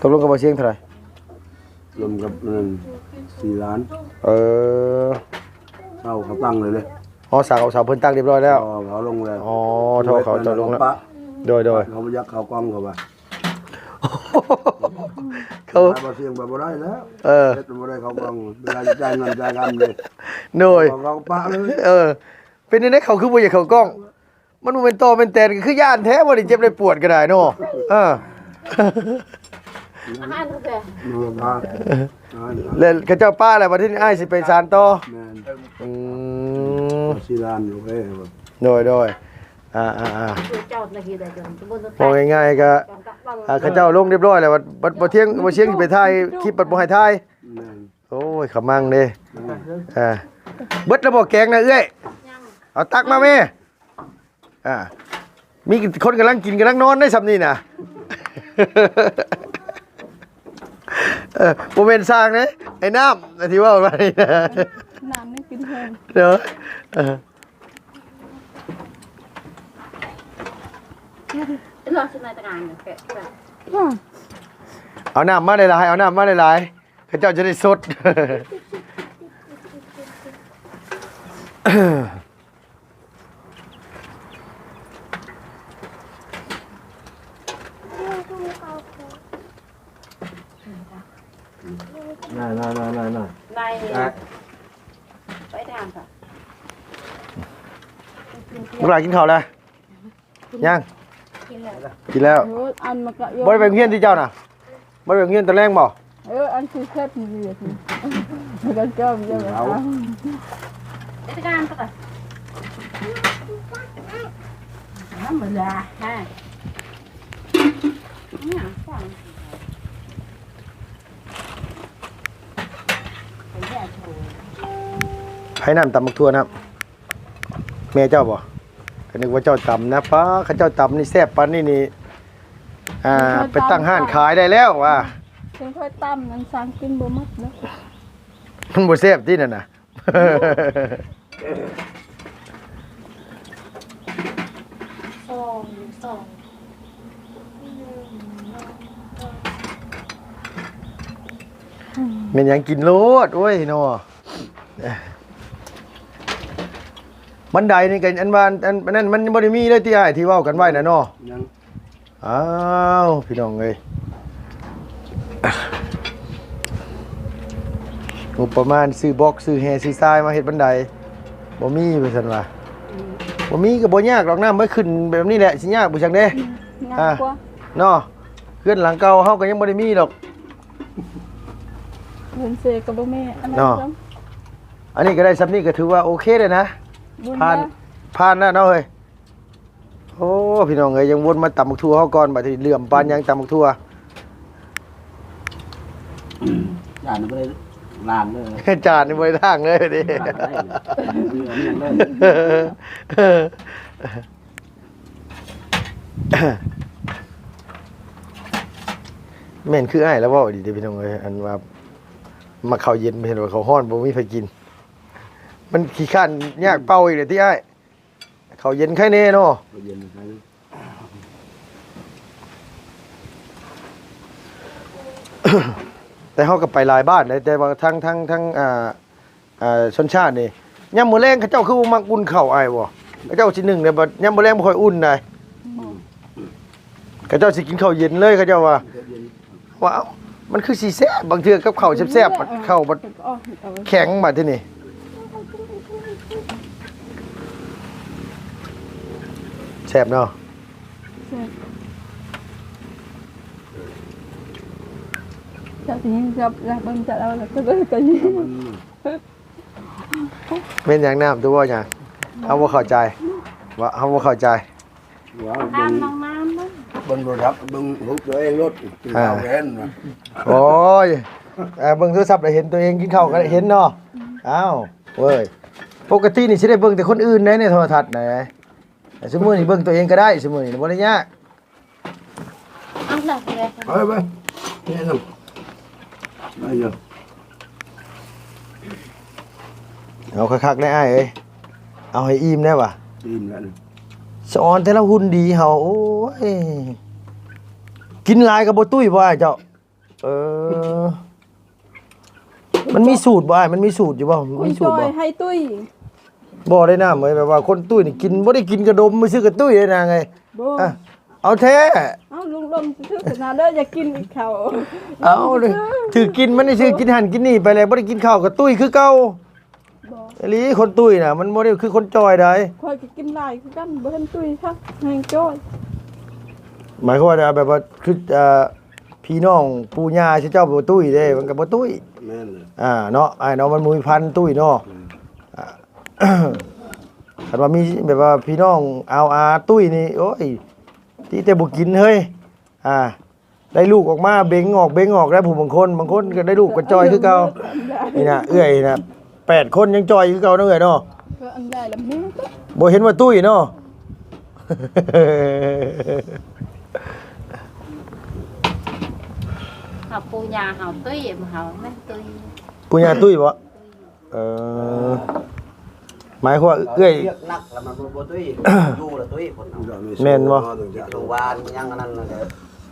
ຕົກລົງກັບບ່າວຊຽງເທົ່າໃດ? ລວມກັບນັ້ນສີ່ລ້ານ. ເອີ ເຊົ່າເຂົາຕັ້ງເລີຍເດ້. ອໍ ເສົາ ເສົາເພິ່ນຕັ້ງຮຽບຮ້ອຍແລ້ວ. ອໍ ເຂົາລົງແລ້ວ. ອໍ ເຂົາ ເຂົາຕົກລົງແລ້ວ. ໂດຍ ໂດຍ ເຂົາບໍ່ຢາກເຂົ້າກ້ອງ ເຂົາວ່າ ເຂົາ ບ່າວຊຽງວ່າບໍ່ໄດ້ແລ້ວ. ເອີ ເຮັດບໍ່ໄດ້ເຂົ້າກ້ອງ ເວລາຈ່າຍເງິນຈ່າຍຄຳເດ້. ໂດຍ ເຂົາປະເລີຍ. ເອີ ເປັນຈັ່ງໃດ ເຂົາຄືບໍ່ຢາກເຂົ້າກ້ອງ? ມັນບໍ່ແມ່ນຕໍ່ແມ່ນແຕນ ກໍຄືຢ້ານແທ້ບໍ່ໄດ້ ເຈັບໄດ້ປວດກໍໄດ້ເນາະ. ເອີ ອາຫານກາແຟ ແລ້ວເຂົາເຈົ້າປະແລ້ວ ບັດທີນີ້ອ້າຍຊິໄປສານຕໍ່. ແມ່ນ ອືມ ສີ່ລ້ານ ໂອເຄ. ໂດຍ ໂດຍ ອ່າໆໆ ເຈົ້າໜ້າທີ່ໄດ້ ເວົ້າງ່າຍໆ ກໍ ອ່າ ເຂົາເຈົ້າລົງຮຽບຮ້ອຍແລ້ວ ບັດ ບັດບໍ່ທຽງ ບໍ່ທຽງຊິໄປຖ່າຍຄລິບ ບັດບໍ່ໃຫ້ຖ່າຍ. ແມ່ນ ໂອ້ຍ ຂະມັງເດ້. ອ່າ ເບິດແລ້ວບໍ່ແກງນະເອື້ອຍ? ຍັງ ເອົາຕັກມາແມ່. ອ່າ ມີຄົນກຳລັງກິນກຳລັງນອນໄດ້ຊ່ຳນີ້ນະ. ເອີ ບໍ່ແມ່ນຊ່າງເດ້ ໄອ້ນ້ຳທີ່ເວົ້າມານີ້ນະ ນ້ຳນີ້ກິນແຮງເດີ. ເອີ ເອົານ້ຳມາຫຼາຍໆ ເອົານ້ຳມາຫຼາຍໆ ເຂົາເຈົ້າຈະໄດ້ສົດ. ນາ ນາ ນາ ນາ ນາ ໄດ້ ໄດ້ ໄປທາງ ລູກຫຼານກິນເຂົ້າແລ້ວ? ຍັງ ກິນແລ້ວ ກິນແລ້ວ. ໂອ້ຍ ອັນມັນກະ ບໍ່ໄດ້ໄປໂຮງຮຽນຕິເຈົ້ານະ? ບໍ່ໄດ້ໄປໂຮງຮຽນຕອນແລງບໍ່? ເອີ ອັນຄືແຊບນີ້ ມັນກະຈອມຢູ່ ເອົາ ເຮັດການປະກະ ທຳມະດາ ຮະ ໃຜນຳຕຳບັກຖົ່ວນະ? ແມ່ເຈົ້າບໍ່? ກະນຶກວ່າເຈົ້າຕຳນະ. ປ້າ ຄັນເຈົ້າຕຳນີ້ແຊບປານນີ້ນີ້ ອ່າ ໄປຕັ້ງຮ້ານຂາຍໄດ້ແລ້ວວ່າ. ເພິ່ນຄ່ອຍຕຳ ມັນສ້າງກິນບໍ່ໝົດເນາະ ມັນບໍ່ແຊບຕິນັ້ນນະ. ສອງ ສອງ ແມ່ນຫຍັງ ກິນໂລດ ໂອ້ຍເນາະ. ບັນໄດນີ້ກະ ອັນວ່າ ອັນ ອັນນັ້ນມັນຍັງບໍ່ໄດ້ມີເລີຍຕິອ້າຍ ທີ່ເວົ້າກັນໄວ້ນະເນາະ? ຍັງ. ອ້າວ ພີ່ນ້ອງເອີຍ ງົບປະມານຊື້ບລັອກ ຊື້ແຮ່ ຊື້ຊາຍມາເຮັດບັນໄດ ບໍ່ມີວ່າຊັ້ນວ່າ. ອືມ ບໍ່ມີກະບໍ່ຍາກດອກ ນ້ຳໄວ້ຂຶ້ນແບບນີ້ແຫຼະ ຊິຍາກບໍ່ຈັ່ງເດ້. ອືມ ງ່າຍກວ່າ ອ່າ ເນາະ. ເຮືອນຫຼັງເກົ່າເຮົາກະຍັງບໍ່ໄດ້ມີດອກ ເຮືອນເຊກະບໍ່ມີອັນນັ້ນ ເນາະ. ອັນນີ້ກະໄດ້ຊ່ຳນີ້ກະຖືວ່າໂອເຄແລ້ວນະ ຜ່ານ ຜ່ານແລ້ວເນາະເຮີ້ຍ. ໂອ້ ພີ່ນ້ອງເອີຍ ຍັງວົນມາຕຳບັກຖົ່ວເຮົາກ່ອນ ບາດນີ້ເຫຼື່ອມປານຫຍັງຕຳບັກຖົ່ວ. ຈານບໍ່ໄດ້ລ້າງເລີຍ ຈານນີ້ບໍ່ໄດ້ລ້າງເລີຍເດ້ ລ້າງໄດ້ເລີຍ ແມ່ນຄືອ້າຍລາວເວົ້າອີ່ຫຼີເດ້ ພີ່ນ້ອງເອີຍ ອັນວ່າໝາກເຂົ້າເຢັນ ເຫັນວ່າເຂົ້າຮ້ອນບໍ່ມີໃຜກິນ ມັນຂີ້ຄ້ານຍາກເປົ່າອີກແລ້ວຕິອ້າຍ. ເຂົ້າເຢັນໄຄແນ່ເນາະ ເຂົ້າເຢັນໄຄ. ແຕ່ເຮົາກະໄປຫຼາຍບ້ານເດ້ ແຕ່ວ່າທັງ ທັງ ທັງ ອ່າ ຊົນຊາດນີ້ ຍາມມື້ແລງເຂົາເຈົ້າຄືບໍ່ມັກອຸ່ນເຂົ້າອ້າຍບໍ່? ເຂົາເຈົ້າຊິໜຶ້ງແຕ່ບັດຍາມມື້ແລງບໍ່ຄ່ອຍອຸ່ນໃດ ເຂົາເຈົ້າຊິກິນເຂົ້າເຢັນເລີຍ ເຂົາເຈົ້າວ່າ ເຂົ້າເຢັນ. ວ່າ ເອົ້າ ມັນຄືຊິແຊບ ບາງເທື່ອກັບເຂົ້າແຊບໆ ເຂົ້າບັດແຂງບາດທີນີ້ ແຊບເນາະ ແຊບ. ເຈົ້າຊິຍິງຈັບລະເບິ່ງຈັບເອົາລະກະເບິ່ງກະຍິງ. ແມ່ນຫຍັງນ້ຳ ຕົວະຫຍັງ? ເຮົາບໍ່ເຂົ້າໃຈ ວ່າເຮົາບໍ່ເຂົ້າໃຈ. ວ້າວ ເບິ່ງ ເບິ່ງໂທລະສັບ ເບິ່ງຮູບຕົວເອງໂລດ ກິນເຂົ້າແລ້ວນະ. ໂອ້ຍ ເບິ່ງໂທລະສັບແລ້ວເຫັນຕົວເອງກິນເຂົ້າກະເຫັນເນາະ. ອ້າວ ເວີຍ ປົກກະຕິນີ້ຊິໄດ້ເບິ່ງແຕ່ຄົນອື່ນໃດ ໃນໂທລະທັດນະ. ຊຸມື້ນີ້ເບິ່ງຕົວເອງກະໄດ້ ຊຸມື້ນີ້ບໍ່ໄດ້ຍາກ. ເອົາລະ ເອົາໄປ ນີ້ນຳ ໄດ້ຢູ່. ເອົາຄັກໆ ແດ່ອ້າຍເອີຍ ເອົາໃຫ້ອີ່ມແດ່ຫວາ. ອີ່ມແລ້ວ ສະອອນແຕ່ລະຫຸ່ນດີເຮົາ ໂອ້ຍ ກິນຫຼາຍກະບໍ່ຕຸ້ຍບໍ່ອ້າຍເຈົ້າ? ເອີ ມັນມີສູດບໍ່ອ້າຍ? ມັນມີສູດຢູ່ບໍ່? ມັນມີສູດບໍ່? ໃຫ້ຕຸ້ຍ ບໍ່ໄດ້ນຳເອີຍ ແບບວ່າຄົນຕຸ້ຍນີ້ກິນ ບໍ່ໄດ້ກິນກະດົມຊື່ກະຕຸ້ຍເດ້ນາງເອີຍ. ບໍ່ ເອົາແທ້ ເອົາລຸງລົມຊື່ຂະໜາດເດີ ຢາກກິນອີກເຂົ້າ. ເອົາ ຖືກກິນມັນຊື່ ກິນຫັ້ນກິນນີ້ໄປແລ້ວ ບໍ່ໄດ້ກິນເຂົ້າກະຕຸ້ຍຄືເກົ່າ. ບໍ່ ອີ່ຫຼີ ຄົນຕຸ້ຍນະ ມັນບໍ່ໄດ້ຄືຄົນຈ່ອຍໃດ. ຂ້ອຍກະກິນຫຼາຍຄືກັນ ບໍ່ທັນຕຸ້ຍຄັກ ແຮງຈ່ອຍ. ໝາຍຄວາມວ່າແບບວ່າຄື ອ່າ ພີ່ນ້ອງປູ່ຍ່າເຈົ້າບໍ່ຕຸ້ຍເດ້ ມັນກະບໍ່ຕຸ້ຍ. ແມ່ນແຫຼະ ອ່າ ເນາະ ອ້າຍເນາະ ມັນບໍ່ມີພັນຕຸ້ຍເນາະ. ອືມ ຄັນວ່າມີແບບວ່າພີ່ນ້ອງອາວອາຕຸ້ຍນີ້ ໂອ້ຍ ຕິແຕ່ບໍ່ກິນເຮີ້ຍ. ອ່າ ໄດ້ລູກອອກມາເບັງອອກເບັງອອກແລ້ວ ຜູ້ບາງຄົນ ບາງຄົນກະໄດ້ລູກກະຈ່ອຍຄືເກົ່າ. ນີ້ນະ ເອື້ອຍນະ ແປດຄົນຍັງຈ່ອຍຄືເກົ່າເນາະເອື້ອຍເນາະ. ບໍ່ເຫັນວ່າຕຸ້ຍເນາະ ເຮົາປູ່ຍ່າເຮົາຕຸ້ຍ ເຮົາແມ່ນຕຸ້ຍ ປູ່ຍ່າຕຸ້ຍບໍ່? ເອີ ໝາຍຄວາມວ່າເອື້ອຍ ວຽກໜັກແລ້ວມັນບໍ່ ບໍ່ຕຸ້ຍ ຢູ່ແລ້ວຕຸ້ຍຄົນເຮົາ ແມ່ນບໍ່? ຢູ່ບ້ານຫຍັງອັນນັ້ນນະ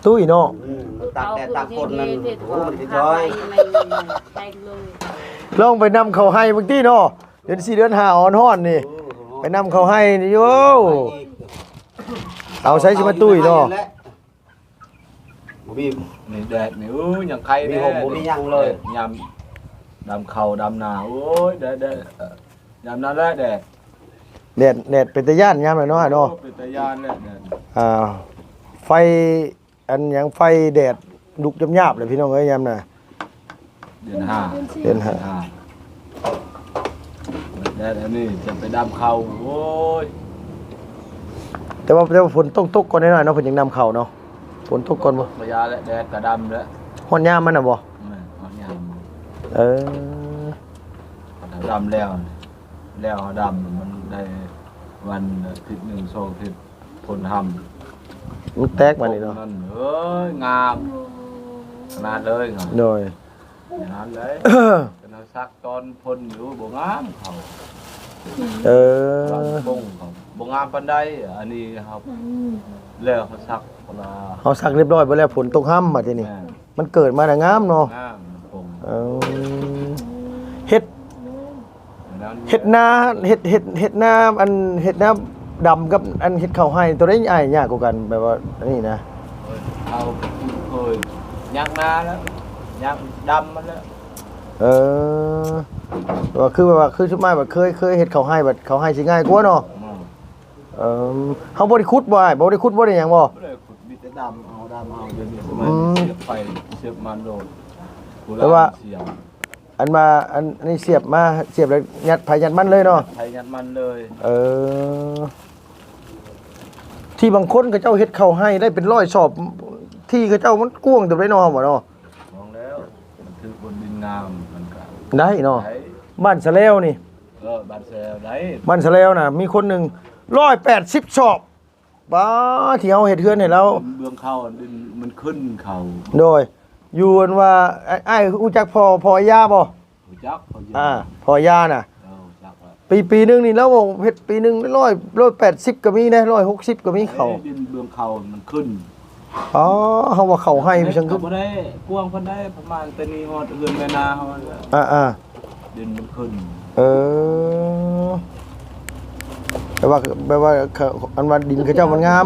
ຕຸ້ຍເນາະ ອືມ ມັນຕາກແດດຕາກຝົນນັ້ນ ໂອ້ ມັນຊິຈ່ອຍ ລອງໄປນຳເຂົ້າໄຮ່ເບິ່ງຕິເນາະ ເດືອນສີ່ເດືອນຫ້າຮ້ອນໆນີ້ ເອີ ໄປນຳເຂົ້າໄຮ່ນີ້ ໂອ້ ເອົາໃສຊິມາຕຸ້ຍເນາະ. ບໍ່ມີ ນີ້ແດດນີ້ ໂອ້ຍ ຍັງໄຄ ມີຮົ່ມບໍ່ມີຫຍັງເລີຍ ແດດຍາມດຳເຂົ້າດຳນາ ໂອ້ຍ ແດດ ແດດ ເອີ ຍາມນັ້ນແຫຼະແດດ ແດດ ແດດເປັນຕາຢ້ານຍາມນັ້ນເນາະ ເນາະ ໂອ້ ເປັນຕາຢ້ານແຫຼະແດດ ອ່າ ໄຟ ອັນຫຍັງ ໄຟແດດລຸກຢາບໆເລີຍ ພີ່ນ້ອງເອີຍ ຍາມນັ້ນ ເດືອນຫ້າ ເດືອນຫ້າ ເດືອນຫ້າ ແດດອັນນີ້ຈະໄປດຳເຂົ້າ ໂອ້ຍ ແຕ່ວ່າ ແຕ່ວ່າຝົນຕ້ອງຕົກກ່ອນໜ້ອຍໆເນາະ ເພິ່ນຈຶ່ງດຳເຂົ້າເນາະ ຝົນຕົກກ່ອນບໍ່? ບໍ່ຢາແຫຼະ ແດດກະດຳແລ້ວ ຮອດຍາມມັນນະບໍ່? ແມ່ນ ຮອດຍາມ ເອີ ດຳແລ້ວ ແລ້ວເຮົາດຳ ມັນໄດ້ວັນອາທິດໜຶ່ງສອງອາທິດ ຝົນຮຳ ມັນແຕກບາດນີ້ເນາະ ນັ້ນ ເອີຍ ງາມຂະໜາດເລີຍ ໂດຍ ຂະໜາດເລີຍ ເປັນເຮົາສັກຕອນຝົນຢູ່ ບໍ່ງາມເຂົາ ເອີ ບາງບົງເຂົາບໍ່ງາມປານໃດ ອັນນີ້ເຮົາ ແລ້ວເຮົາສັກ ເຮົາສັກຮຽບຮ້ອຍເບິດແລ້ວ ຝົນຕົກຮຳບາດທີນີ້ ແມ່ນ ມັນເກີດມານະງາມເນາະ ງາມ ເອີ ເຮັດ ເຮັດນາ ເຮັດ ເຮັດ ເຮັດນາ ອັນ ເຮັດນາດຳກັບອັນເຮັດເຂົ້າໄຮ່ ໂຕໃດອ້າຍຍາກກວ່າກັນ? ແບບວ່າອັນນີ້ນະ ເອົາເຄີຍ ຍາກນາແລ້ວ ຍາກດຳມັນແລ້ວ ເອີ ແຕ່ວ່າຄືແບບວ່າ ຄືຊຸມອ້າຍແບບເຄີຍ ເຄີຍເຮັດເຂົ້າໄຮ່ ແບບເຂົ້າໄຮ່ຊິງ່າຍກວ່າເນາະ ອືມ ເອີ ເຮົາບໍ່ໄດ້ຂຸດບໍ່ອ້າຍ? ບໍ່ໄດ້ຂຸດບໍ່ໄດ້ຫຍັງບໍ່? ບໍ່ໄດ້ຂຸດ ມີແຕ່ດຳເອົາ ດຳເອົາ ດຽວນີ້ ອືມ ສຽບໄຟ ສຽບມັນໂລດ ແຕ່ວ່າ ອັນວ່າ ອັນນີ້ສຽບມາ ສຽບແລ້ວຍັດໃຜຍັດມັນເລີຍເນາະ ໃຜຍັດມັນເລີຍ ເອີ ທີ່ບາງຄົນເຂົາເຈົ້າເຮັດເຂົ້າໄຮ່ໄດ້ເປັນຮ້ອຍສອບ ທີ່ເຂົາເຈົ້າມັນກວ້າງເຕີບໄດ໋ເນາະ ເຮົາວ່າເນາະ ລອງແລ້ວ ມັນຖືກບົນດິນງາມ ມັນກະໄດ້ເນາະ ໄດ້ ບ້ານສະແລວນີ້ ເອີ ບ້ານສະແລວໄດ້ ບ້ານສະແລວນະ ມີຄົນໜຶ່ງຮ້ອຍແປດສິບສອບ ປ້າ ທີ່ເຮົາເຮັດເຮືອນໃຫ້ລາວ ເບື້ອງເຂົ້າ ດິນມັນຂຶ້ນເຂົ້າ ໂດຍ ຢູ່ອັນວ່າ ອ້າຍ ອ້າຍຮູ້ຈັກພໍ່ ພໍ່ອາຍາບໍ່? ຮູ້ຈັກ ພໍ່ອາຍາ ອ່າ ພໍ່ອາຍານະ ເອີ ຮູ້ຈັກແລ້ວ ປີ ປີໜຶ່ງນີ້ລາວເຮັດປີໜຶ່ງຮ້ອຍ ຮ້ອຍແປດສິບກໍມີເດ້ ຮ້ອຍຫົກສິບກໍມີເຂົ້າ ເອີ ດິນເບື້ອງເຂົ້າມັນຂຶ້ນ ອໍ ເຮົາວ່າເຂົ້າໄຮ່ ມັນຈັ່ງຄື ບໍ່ໄດ້ກວ້າງປານໃດ ປະມານແຕ່ນີ້ຮອດເຮືອນແມ່ນາເຮົາຫັ້ນແຫຼະ ອ່າໆ ດິນມັນຂຶ້ນ ເອີ ແປວ່າ ແປວ່າ ເຂົາ ອັນວ່າດິນເຂົາເຈົ້າມັນງາມ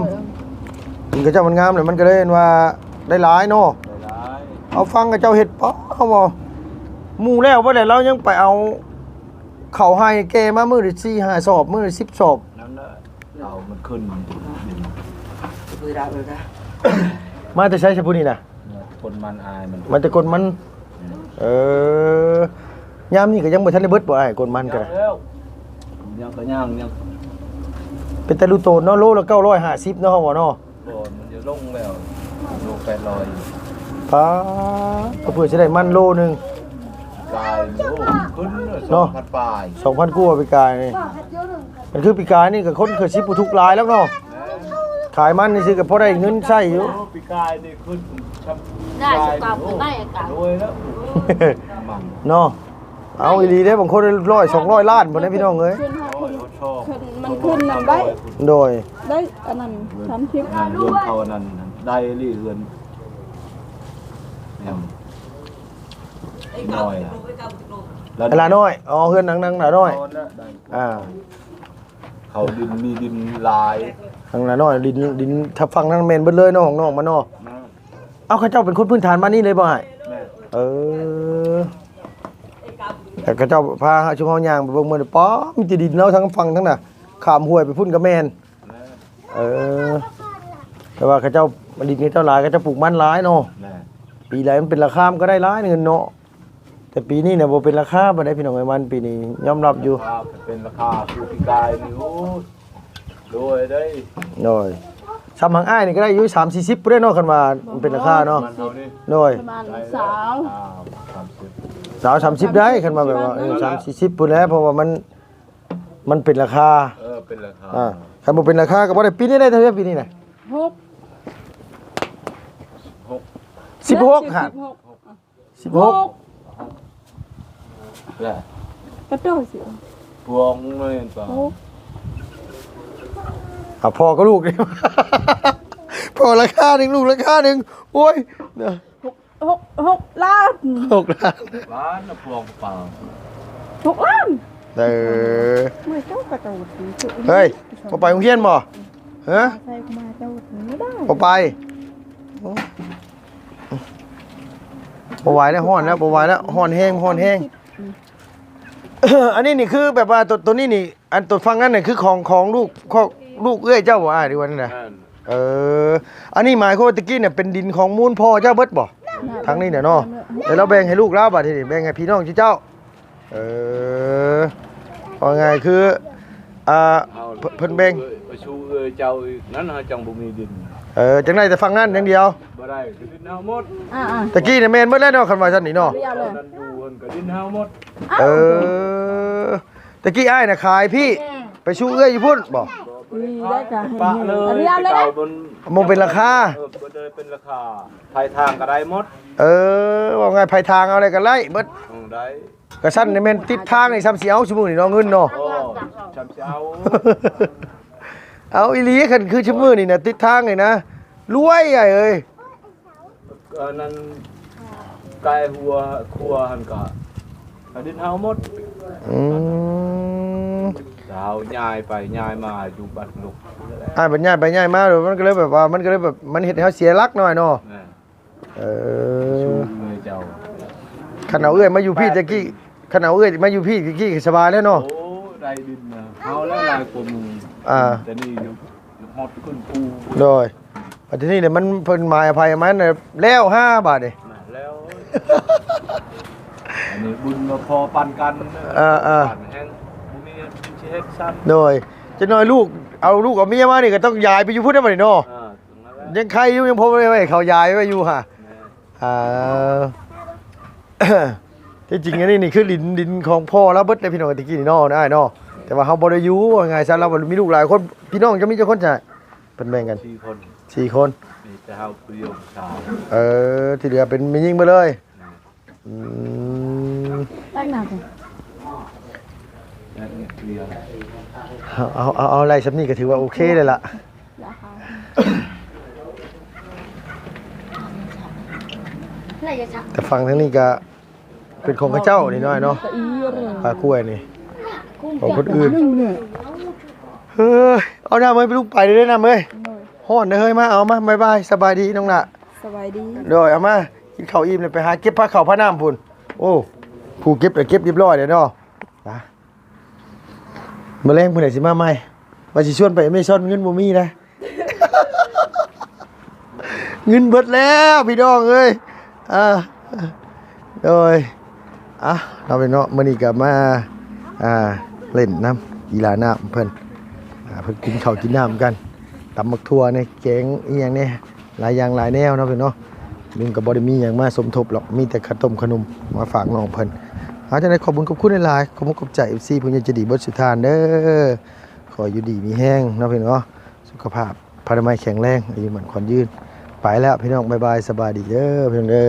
ດິນເຂົາເຈົ້າມັນງາມແລ້ວ ມັນກໍເລີຍອັນວ່າໄດ້ຫຼາຍເນາະ ໄດ້ຫຼາຍ ເອົາຟັງເຂົາເຈົ້າເຮັດ ປະ ເຮົາວ່າໝູ່ແລ້ວບໍ່ແລ້ວ ລາວຍັງໄປເອົາເຂົ້າໄຮ່ແກ່ມາມື້ລະສີ່ຫ້າສອບ ມື້ລະສິບສອບ ນັ້ນແຫຼະ ເອົາມັນຂຶ້ນ ມາແຕ່ໃສຊະຜູ້ນີ້ນະ? ກົນມັນອ້າຍມັນ ມັນແຕ່ກົນມັນ ອືມ ເອີ ຍາມນີ້ກໍຍັງບໍ່ທັນໄດ້ເບິດບໍ່ອ້າຍ ກົນມັນກໍໄດ້ ຍັງແລ້ວ ຍັງກໍຍັງ ຍັງ ເປັນແຕ່ລູກໂຕເນາະ ໂລລະເກົ້າຮ້ອຍຫ້າສິບເນາະ ເຮົາວ່າເນາະ ບໍ່ ມັນຈະລົງແລ້ວ ໂລແປດຮ້ອຍ ປ້າ ເພື່ອຊິໄດ້ມັນໂລໜຶ່ງ ກາຍ ໂອ້ ຂຶ້ນເນາະ ສອງພັນປາຍ ສອງພັນກວ່າປີກາຍນີ້ ມັນຄືປີກາຍນີ້ກໍຄົນຄືຊິບໍ່ທຸກຫຼາຍແລ້ວເນາະ ຂາຍມັນນີ້ຊິກໍພໍໄດ້ເງິນໃຊ້ຢູ່ ໂອ້ ປີກາຍນີ້ຄື ໄດ້ສະເປົາໄດ້ອາກາດ ໂດຍແລ້ວ ມັນ ເນາະ ເອົາອີ່ຫຼີເດ້ ບາງຄົນຮ້ອຍສອງຮ້ອຍລ້ານພຸ້ນເດ້ ພີ່ນ້ອງເອີຍ ຂຶ້ນ ມັນຂຶ້ນນຳໄດ້ ໂດຍ ໄດ້ອັນນັ້ນສາມສິບ ເຮືອນເຂົາອັນນັ້ນໄດ້ອີ່ຫຼີ ເຮືອນ ນ້ອຍ ຫຼານ້ອຍ ອໍ ເຮືອນນາງ ນາງຫຼານ້ອຍ ອ່າ ເຂົາດິນ ມີດິນຫຼາຍ ທາງຫຼານ້ອຍ ດິນ ດິນທັບຝັ່ງນັ້ນແມ່ນເບິດເລີຍເນາະ ຂອງນ້ອງມັນເນາະ ເອົາ ເຂົາເຈົ້າເປັນຄົນພື້ນຖານມານີ້ເລີຍບໍ່ອ້າຍ? ແມ່ນ ເອີ ແຕ່ເຂົາເຈົ້າພາເຮົາ ຊຸມເຮົາຍ່າງໄປເບິ່ງມື້ນີ້ ປ້າ ມີແຕ່ດິນເນາະ ທັງຝັ່ງທັງນະ ຂ້າມຫ້ວຍໄປພຸ້ນກໍແມ່ນ ເອີ ແຕ່ວ່າເຂົາເຈົ້າ ດິນເຂົາເຈົ້າຫຼາຍ ເຂົາເຈົ້າປູກມັນຫຼາຍເນາະ ແມ່ນ ປີໃດມັນເປັນລາຄາ ມັນກໍໄດ້ຫຼາຍເງິນເນາະ ແຕ່ປີນີ້ນະບໍ່ເປັນລາຄາປານໃດ ພີ່ນ້ອງເອີຍ ມັນປີນີ້ຍອມຮັບຢູ່ ລາຄາເປັນລາຄາ ຄືປີກາຍນີ້ ໂອ້ຍ ໂດຍ ໂດຍ ສ່ຳຫາງອ້າຍນີ້ກໍໄດ້ຢູ່ສາມສີ່ສິບພຸ້ນເດ້ເນາະ ຄັນວ່າມັນເປັນລາຄາເນາະ ມັນເຮົານີ້ ໂດຍ ປະມານຊາວ ຊາວ ສາມສິບ ຊາວ ສາມສິບໄດ້ ຄັນວ່າແບບວ່າ ເອີ ສາມສີ່ສິບພຸ້ນແຫຼະ ເພາະວ່າມັນ ມັນເປັນລາຄາ ເອີ ເປັນລາຄາ ອ່າ ຄັນບໍ່ເປັນລາຄາກໍບໍ່ໄດ້. ປີນີ້ໄດ້ເທົ່າໃດ? ປີນີ້ນະ ຫົກ ສິບຫົກຫັ້ນ ສິບຫົກ ແຫຼະ ກະໂຕຊິ ພວງແມ່ນປະ ຫົກ ອ່ະ ພໍ່ກັບລູກນີ້ ພໍ່ລາຄາໜຶ່ງ ລູກລາຄາໜຶ່ງ ໂອ້ຍ ນະ ຫົກ ຫົກ ຫົກລ້ານ ຫົກລ້ານ ລ້ານນະພວງປາ ຫົກລ້ານ ເອີ ເມື່ອເຈົ້າກະໂຕ ເຮີຍ ບໍ່ໄປໂຮງຮຽນບໍ່? ຮະ ໃສ່ມາເຈົ້າບໍ່ໄປ ໂອ້ ບໍ່ໄຫວແລ້ວ ຮ້ອນແລ້ວ ບໍ່ໄຫວແລ້ວ ຮ້ອນແຮງ ຮ້ອນແຮງ. ອັນນີ້ນີ້ຄືແບບວ່າໂຕ ໂຕນີ້ນີ້ ອັນໂຕຝັ່ງນັ້ນນີ້ຄືຂອງ ຂອງລູກ ຂອງລູກເອື້ອຍເຈົ້າບໍ່ອ້າຍ ຫຼືວ່າແນວໃດ? ແມ່ນ ເອີ ອັນນີ້ໝາຍຄວາມວ່າແຕ່ກີ້ນີ້ເປັນດິນຂອງມູນພໍ່ເຈົ້າເບິດບໍ່? ແມ່ນ ທາງນີ້ນະເນາະ ແລ້ວລາວແບ່ງໃຫ້ລູກລາວ ບາດນີ້ແບ່ງໃຫ້ພີ່ນ້ອງເຈົ້າ. ເອີ ເວົ້າງ່າຍຄື ອ່າ ເພິ່ນ ເພິ່ນແບ່ງ ໄປສູ່ເອື້ອຍເຈົ້າອີກ ນັ້ນເຮົາຈັ່ງບໍ່ມີດິນ. ເອີ ຈັ່ງໄດ້ແຕ່ຝັ່ງນັ້ນຢ່າງດຽວ ບໍ່ໄດ້ ຄືດິນເຮົາໝົດ. ອ່າໆ ຕະກີ້ນີ້ແມ່ນເບິດແລ້ວເນາະ ຄັນວ່າຊັ້ນນີ້ເນາະ. ເອີ ນັ້ນຢູ່ເພິ່ນກໍດິນເຮົາໝົດ. ເອີ ຕະກີ້ອ້າຍນະຂາຍພີ້ ອືມ ໄປສູ່ເອື້ອຍຢູ່ພຸ້ນບໍ່? ບໍ່ໄດ້ຂາຍ ປະເລີຍ ອັນນີ້ເອົາເລີຍນະ ແຕ່ເກົ່າມັນບໍ່ເປັນລາຄາ. ເອີ ບໍ່ໄດ້ເປັນລາຄາ ໄຜທາງກໍໄດ້ໝົດ. ເອີ ເວົ້າງ່າຍ ໄຜທາງເອົາໄດ້ກໍໄດ້ເບິດ. ອືມ ໄດ້ ກະຊັ້ນນີ້ແມ່ນຕິດທາງນີ້ ຊ່ຳຊິເອົາຊຸມື້ນີ້ເນາະ ເງິນເນາະ. ໂອ້ ຊ່ຳຊິເອົາ ເອົາອີ່ຫຼີ ຄັນຄືຊຸມື້ນີ້ນະ ຕິດທາງນີ້ນະ ລວຍອ້າຍເອີຍ. ອັນນັ້ນ ກາຍຫົວຄົວຫັ້ນກະດິນເຮົາໝົດ. ອືມ ເຮົາຍ້າຍໄປຍ້າຍມາຢູ່ບ້ານລູກ ອ້າຍບັດຍ້າຍໄປຍ້າຍມາ ມັນກໍເລີຍແບບວ່າ ມັນກໍເລີຍແບບ ມັນເຮັດໃຫ້ເຮົາເສຍຫຼັກໜ້ອຍເນາະ. ແມ່ນ ເອີ ຊຸມເອື້ອຍເຈົ້າ ຄັນເອົາເອື້ອຍມາຢູ່ພີ້ແຕ່ກີ້ ຄັນເອົາເອື້ອຍມາຢູ່ພີ້ແຕ່ກີ້ກໍສະບາຍແລ້ວເນາະ. ໂອ້ ໄດ້ດິນນະ ເຮົາແລ້ວຫຼາຍກວ່າໝູ່. ອ່າ ແຕ່ນີ້ຮອດຂຶ້ນພູ ໂດຍ ບັດທີນີ້ນີ້ມັນ ເພິ່ນໝາຍອະໄພມັນແລ້ວຫາບາດນີ້ ແລ້ວ ອັນນີ້ບຸນມາພໍປັນກັນ. ເອີໆ ແຮງບໍ່ມີເງິນຊິເຮັດຊ້ຳ. ໂດຍ ຈັກໜ້ອຍລູກ ເອົາລູກເອົາເມຍມານີ້ກໍຕ້ອງຍ້າຍໄປຢູ່ພຸ້ນແລ້ວບັດນີ້ເນາະ. ເອີ ຍັງໄຄຢູ່ ຍັງພໍໄວ້ ເຂົາຍ້າຍໄວ້ຢູ່ຫາ. ແມ່ນ ອ່າ ທີ່ຈິງອັນນີ້ນີ້ຄືດິນ ດິນຂອງພໍ່ລາວເບິດເດ້ພີ່ນ້ອງ ແຕ່ກີ້ນີ້ເນາະ ອ້າຍເນາະ. ແຕ່ວ່າເຮົາບໍ່ໄດ້ຢູ່ ວ່າງ່າຍຊະ ລາວມີລູກຫຼາຍຄົນ. ພີ່ນ້ອງເຈົ້າມີຈັກຄົນຊະ? ເພິ່ນແບ່ງກັນ ສີ່ຄົນ ສີ່ຄົນ ມີແຕ່ເຮົາຜູ້ດຽວຜູ້ຊາຍ. ເອີ ທີ່ເຫຼືອເປັນແມ່ຍິງເບິດເລີຍ. ອືມ ແຕກໜ້າ ເອົາ ເອົາ ເອົາ ໄລ່ສ່ຳນີ້ກໍຖືວ່າໂອເຄແລ້ວລະ. ແຕ່ຝັ່ງທາງນີ້ກໍເປັນຂອງເຂົາເຈົ້ານີ້ນ້ອຍເນາະ ປາກ້ວຍນີ້ຂອງຄົນອື່ນ. ເຮີ້ຍ ເອົານ້ຳເອີຍ ລູກໄປເດີນ້ຳເອີຍ. ໂດຍ ຮ້ອນເດີເຮີ້ຍ ມາ ເອົາມາ ບາຍບາຍ ສະບາຍດີນ້ອງຫຼ້າ. ສະບາຍດີ. ໂດຍ ເອົາມາ ກິນເຂົ້າອີ່ມແລ້ວໄປຫາເກັບພາເຂົ້າພານ້ຳພຸ້ນ. ໂອ້ ຜູ້ເກັບກໍເກັບຮຽບຮ້ອຍແລ້ວເນາະ. ນະ ມື້ແລງຜູ້ໃດຊິມາໃໝ່ ວ່າຊິຊວນໄປແອເມຊອນ ເງິນບໍ່ມີນະ ເງິນເບິດແລ້ວພີ່ນ້ອງເອີຍ. ອ່າ ໂດຍ ອ່ະ ເນາະ ເນາະ ມື້ນີ້ກໍມາ ອ່າ ຫຼິ້ນນຳ ກິລານ້ຳເພິ່ນ ອ່າ ເພິ່ນກິນເຂົ້າກິນນ້ຳກັນ ຕຳໝາກຖົ່ວແດ່ ແກງອີ່ຫຍັງແດ່ ຫຼາຍຢ່າງຫຼາຍແນວເນາະພີ່ນ້ອງເນາະ. ລຸງກໍບໍ່ໄດ້ມີຫຍັງມາສົມທົບຫຼອກ ມີແຕ່ຂະຕົ້ມຂະໜົມມາຝາກນ້ອງເພິ່ນ. ເອົາ ຈັ່ງໃດຂອບບຸນຂອບຄຸນຫຼາຍໆ ຂອບມຸກຂອບໃຈ ເອັຟຊີ ຜູ້ໃຫຍ່ໃຈດີເບິດສູ່ທ່ານເດີ. ຂໍຢູ່ດີມີແຮງເນາະພີ່ນ້ອງເນາະ ສຸຂະພາບພະລາໄມແຂງແຮງ ອາຍຸໝັ້ນຂວັນຍືນ. ໄປແລ້ວພີ່ນ້ອງ ບາຍບາຍ ສະບາຍດີເດີພີ່ນ້ອງເດີ.